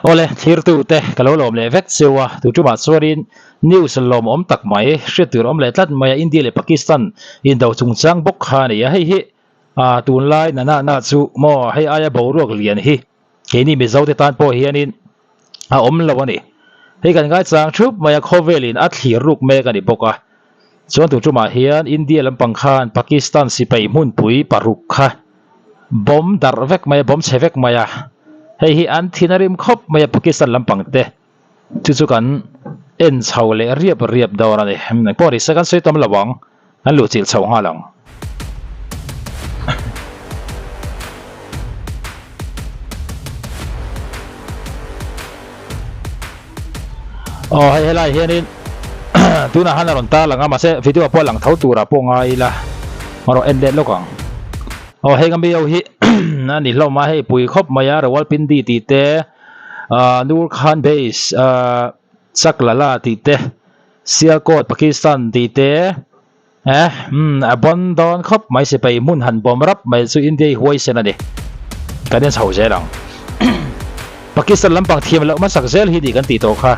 Awle, thlirtute ka lo lawm leh vek cheu a, tu tumah chuanin news lawmawm tak mai, hriat tur awm leh tlat mai a, India leh Pakistan indo chungchang bawk kha a ni a, hei hi tunlai na na na chu maw hei aia boruak lian hi keini Mizote tan pawh hianin a awm lo a ni. Hei kan ngaichang thup mai a, khawvelin a thlir ruk mek a ni bawk a, chuan tu tumah hian India lampang khan Pakistan sipai hmunpui paruk kha Bomb darh vek mai a, bomb chhe vek mai a, hei hi an thin a rim khawp mai a Pakistan lampang te chu chu kan en chho leh riap riap dawn a ni. Engpawh ni se kan sawi tam lo ang, kan luh chilh chho nghal ang. Aw hei helai hianin tunah han a rawn tar lang a mahse video pawh a lang tho turah pawh ngai ila erawh en let lawk ang aw heng ami ho hi a ni hlawm a hei pui khawp mai a Rawalpindi tih te ah Nur Khan base ah Chaklala tih te Sialkot Pakistan tih te eh umm a bawn dawn khawp mai sipai hmun han bawm rap mai chu India hi huaisen a ni kan en chho zel ang Pakistan lampang thiam loh hmasak zel hi tih kan tih tawh kha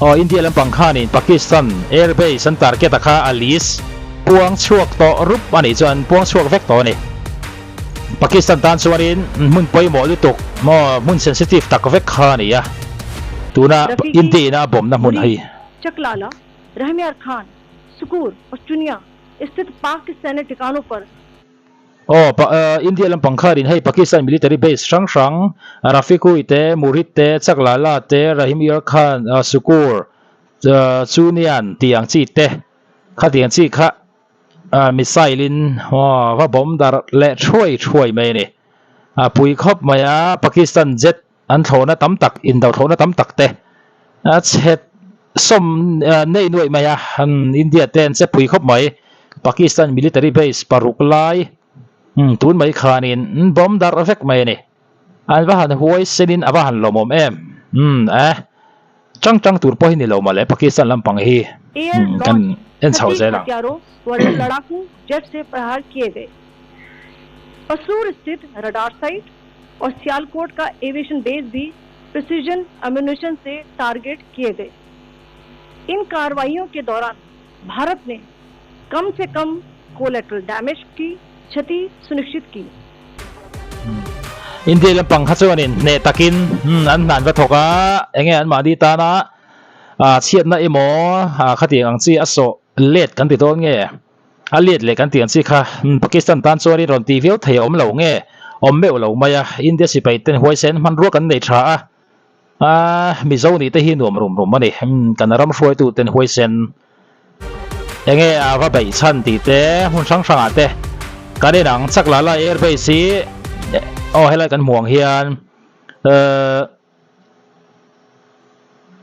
aw India lampang khanin Pakistan air base an target a kha a list puang chhuak tawh rup a nih chuan puang chhuak vek tawh a ni Pakistan tan chuanin hmun pawimawh lutuk maw hmun sensitive tak vek kha a ni a, tuna India ina a bawmna hmun hei. Chaklala, Rahimyar Khan, Sukkur aur Chunian sthit Pak sainya thikano par. Aw, India lampang kharin hei Pakistan military base hrang hrang Rafiqui te, Murid te, Chaklala te, Rahimyar Khan, Sukkur, Chunian tih ang chi te khatiang chi kha Missile in va bomb darh leh thuai thuai mai a ni. A pui khawp mai a, Pakistan jet an thlawhna tam tak, indo thlawhna tam tak te a chhet sawm nei nuaih mai a, India te an che pui khawp mai. Pakistan military base paruk lai tun mai khanin bomb darh vek mai a ni. An va han huai senin a va han lawmawm em. Umm eh. Chang chang tur pawh hi ni lo mawle Pakistan lampang hi Air kan launch en chho सटीक zel ang. हथियारों व लड़ाकू जेट से प्रहार किए गए। पसरूर स्थित radar site और सियालकोट का एविएशन बेस भी प्रिसीजन अम्यूनिशन से टारगेट किए गए। इन कार्रवाइयों के दौरान भारत ने कम से कम कोलेटरल डैमेज की क्षति सुनिश्चित की। India lampang kha chuanin hneh takin an hnan va thawk a, enge an mahni tana chhiatna emaw khatiang ang chi a sawh let kan ti dawn nge, a let leh kan tih ang chi kha Pakistan tan chuanin rawn tih viau thei a awm lo nge, awm meuh lo mai a, India sipai ten huaisen hmanrua kan nei tha a, Mizo nih te hi nuam rum rum a ni, kan ram hruaitu ten huaisen. Enge a va beih chhan tih te hmun hrang hrangah te kan en ang Chaklala Air Base hi aw helai kan hmuh ang hian ehh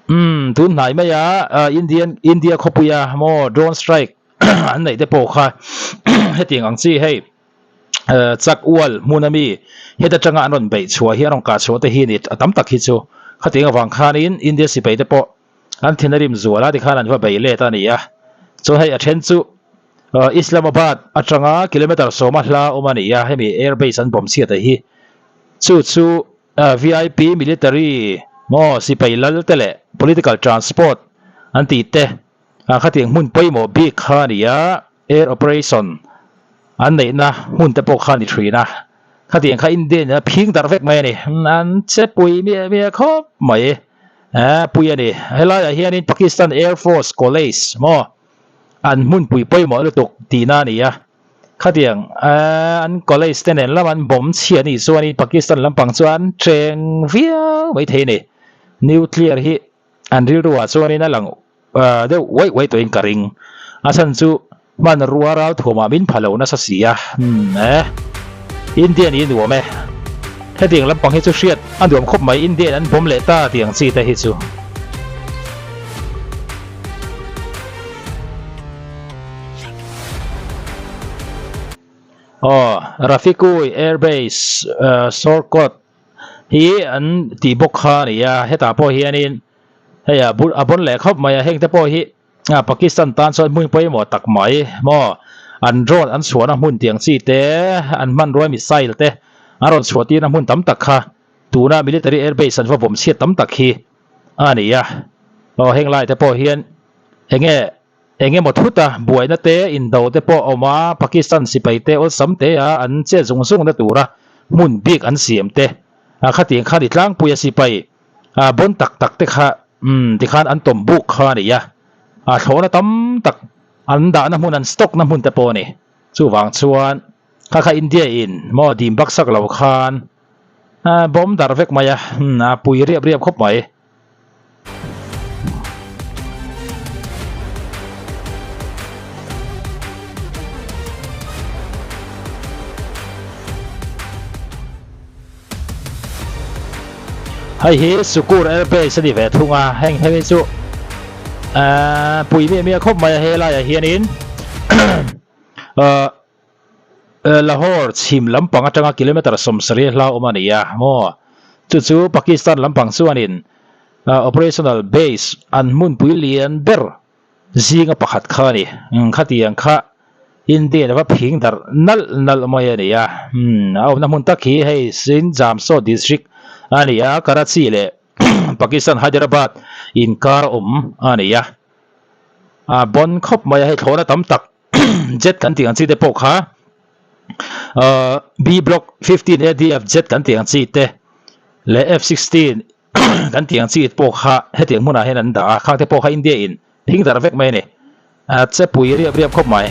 umm tun hnai mai a Indian India khawpuia maw drone strike an neih te pawh kha hetiang ang chi hei ehh chak ual hmun ami heta tanga an rawn beih chhuah hi an rawn kah chhuah te hi a ni a tam tak hi chu khatiang avang khanin India sipai te pawh An thin a rim zual a tikhan an va bei let a ni a. Chuan hei a then chu Islamabad atanga kilometer sawma hla awm a ni a, hemi air base an bomb chhiat a hi. Chu chu vip military maw sipai lal te leh political transport an tih te khatiang hmun pawimawh bik kha a ni a, air operation an neihna hmun te pawh kha a ni thin a. Khatiang kha India in a phing darh vek mai a ni. An che pui miah miah khawp mai. Eh pui a ni. Helaiah hianin Pakistan Air Force College maw an hmunpui pawimawh lutuk tihna a ni a. Khatiang eh an college te nen lam an bomb chhiah anih chuanin Pakistan lampang chuan cheng viau mai thei a ni. Nuclear hi an rilruah chuanin a lang deuh uaih uaih tawhin ka ring. A chhan chu hmanrua ral thuamah min pha lo nasa si a, umm eh India nih nuam e. Hetiang lampang hi chu hriat a nuam khawp mai, India in an bawm leh ta tih ang chi te hi chu. Aw Rafikui Airbase Sorkot hi an tih bawk kha a ni a, hetah pawh hianin hei a bul a bawn leh khawp mai a, heng te pawh hi Pakistan tan chuan hmun pawimawh tak mai maw an drone an chhuahna hmun tiang chi te an hmanrua missile te a rawn chhuah tirna hmun tam tak kha tuna military airbase an va vawm chhiat tam tak hi a ni a. Aw heng lai te pawh hian enge eng emaw thut a buaina te indo te pawh a awm a, Pakistan sipai te awlsam te a an chet zung zung na tura hmun bik an siam te a khatiang khan i tlangpui a sipai a bon tak tak te kha umm tikhan an tawm buk kha a ni a, a thlawhna tam tak an dahna hmun an stock na hmun te pawh a ni. Chuvang chuan kha kha India in maw dim baksak lo khan bomb darh vek mai a, a pui riap riap khawp mai. Hei hi Sukur Airbase a ni ve thung a, heng hemi chu ahh pui miah miah khawp mai a helaiah hianin ahh Lahore chhim lampang atanga kilometer 70 hla awm a ni a maw chu chu Pakistan lampang chuanin operational base an hmunpui lian ber zinga pakhat kha a ni khatiang kha Indian ava phing darh nalh nalh mai a ni a a awmna hmun tak hi hei Sindh Jamshoro district a ni a Karachi leh Pakistan Hyderabad inkar awm a ni a a bon khawp mai a hei thlawhna tam tak. Jet kan tih ang chi te pawh kha ahh B block 15 ADF jet kan tih ang chi te leh F-16 kan tih ang chi pawh kha hetiang hmunah hian an dah a khang te pawh kha India in phing darh vek mai a ni a che pui riap riap khawp mai.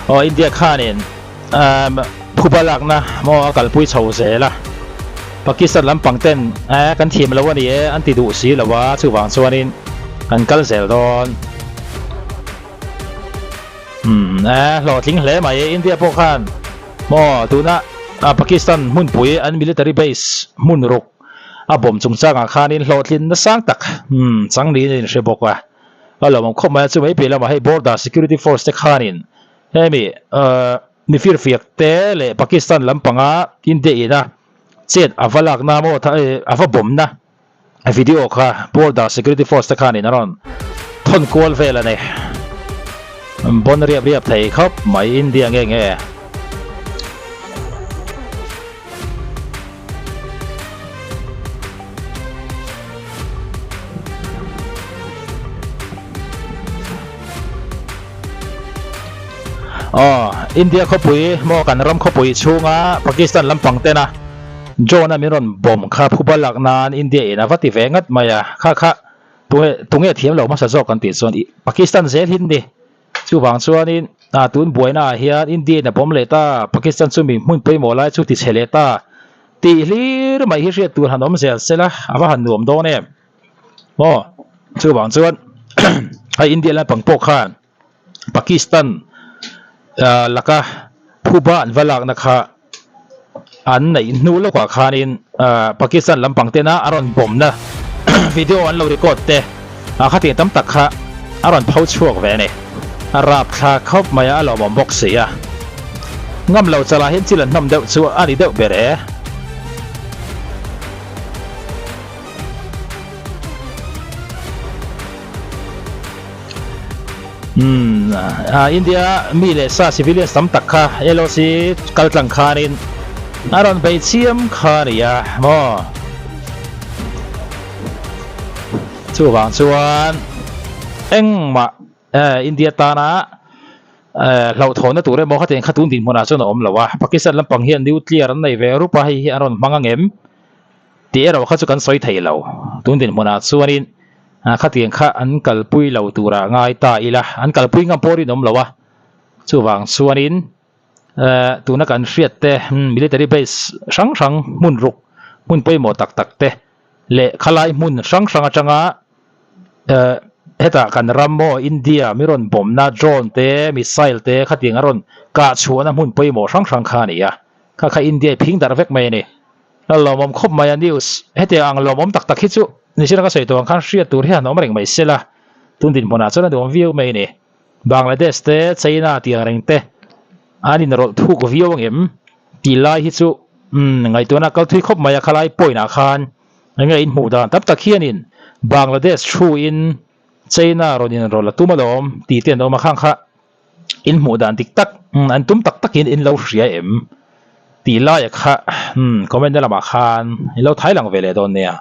Aw India khanin umm phuba lakna maw a kalpui chho zel a Pakistan lampang ten eh kan thiam lo a ni e an ti duh si lo a chuvang chuanin kan kal zel dawn umm eh hlawhtling hle mai India pawh khan maw tuna Pakistan hmunpui an military base hmun ruk a bawm chungchangah khanin hlawhtlin nasang tak umm chang niin a inhre bawk a. A lawmawm khawp mai a, chu mai piah lamah hei Border Security Force te khanin hemi mi firfiak te leh Pakistan lampanga India ina chet a va lakna maw a va bawmna video kha Border Security Force te khanin a rawn thawn kual vel a ni. Bon riap riap thei khawp mai India nge nge. Aw, India khawpui maw kan ram khawpui chhunga Pakistan lampang tena drone a min rawn bomb kha phuba lak nan India in a va ti ve ngat mai a, kha kha tunge tunge thiam lo hmasa zawk kan tih chuan Pakistan zel hi ni. Chuvang chuanin ah tun buaina ah hian India in a bawm leh ta, Pakistan chu mi hmun pawimawh lai chu ti chhe leh ta tih hlir mai hi hriat tur han awm zel sela a va han nuam dawn em maw? Chuvang chuan hei India lampang pawh khan Pakistan ah laka phuba an va lakna kha an neih hnu lawkah khanin ah Pakistan lampang tena a rawn bawmna video an lo record te ah khatiang tam tak kha a rawn pho chhuak ve a ni. A rap thla khawp mai a, a lawmawm bawk si a. Ngam lo chalah hian chil an hnawm deuh chu a ni deuh ber e. Umm India mi leh sa civilians tam tak kha LOC kal tlang khanin a rawn bei chiam kha a ni a maw chuvang chuan engmah India tana hlauhthawnna tur emaw khatiang kha tun dinhmunah chuan a awm lo a Pakistan lampang hian nuclear an nei ve rup a hei hi an rawn hmang angem tih erawh kha chu kan sawi thei lo tun dinhmunah chuanin Khatiang kha an kalpui lo turah ngai ta ila, an kalpui ngam pawh rinawm lo a, chuvang chuanin tuna kan hriat te military base hrang hrang hmun ruk hmun pawimawh tak tak te leh khalai hmun hrang hrang atanga hetah kan ram maw India mi rawn bawmna drone te missile te khatiang a rawn kah chhuahna hmun pawimawh hrang hrang kha a ni a, kha kha India i phing darh vek mai a ni. A lawmawm khawp mai a news hetiang ang lawmawm tak tak hi chu nichina ka sawi tawh ang khan hriat tur hian awm reng mai sela tun dinhmunah chuan a duhawm viau mai a ni. Bangladesh te China tih ang reng te an inrawlh thuk viau ang em tih lai hi chu umm ngaihtuahna kal thui khawp mai a khalai point ah khan. Enge in hmuh dan tam tak hianin Bangladesh thu in China rawn in rawlh a tum alawm tih te an awm a khang kha in hmuh dan dik tak an tum tak takin in lo hria em tih laia kha comment na lamah khan in lo thai lang ve leh dawn nia.